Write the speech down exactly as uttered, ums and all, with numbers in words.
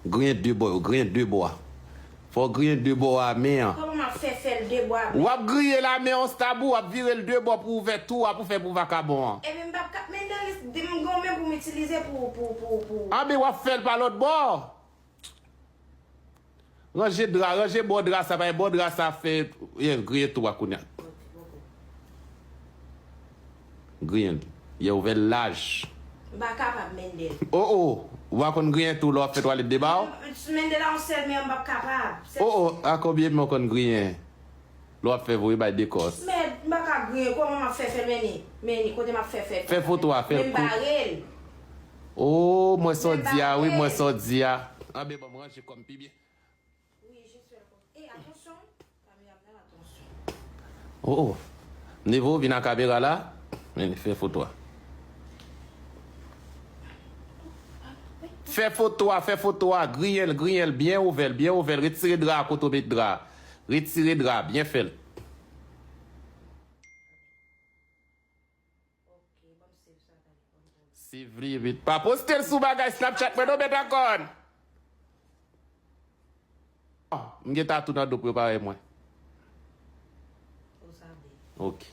Griyen de bò yo, griyen de bò a. Fò w griyen de bò a men an. Kòman m ap fè fè l de bò a men? W ap griye l a men an stab ou, w ap vire l de bò pou ouvè tou a pou fè pou vakabon an. Epi m p ap ka, men dan li, m gen yon men pou m itilize pou, pou, pou, pou. Anben w ap fè l pa lòt bò. Ranje dra, ranje bò dra sa, paske bò dra sa fè, ye, griyen tou a kounye a. Griyen l. Ye, ouvè l laj. M pa kapab, Mendel. O, o, ou pa konn griyen tou lè w ap fè twalèt de ba w? Mendel a yon sèl men, m p ap kapab. O, o, a konbyen men w konn griyen? Lè w ap fè voye bay dekòs. Mèd, m pa ka griyen, kòman m ap fè fè, men ni, men ni, kote m ap fè fè. Fè foto a, fè. Men m bare l. O, m wè sa w di a, wi, m wè sa w di a. Anben, ban m ranje kò m pi byen. Wi, jis fè l konsa. E, atansyon, kamera m nan, atansyon. O, o. Nivo, vin a kamera la. Men, fè foto a. Fè foto a, fè foto a, griyen l, griyen l, byen ouvè l, byen ouvè l, retire dra a kote w met dra a. Retire dra a, byen fè l. Save li, wi. Pa poste l sou bagay Snapchat mwen non, Bèt Akòn. M gen tatou nan do pou yo pa wè mwen. Ok.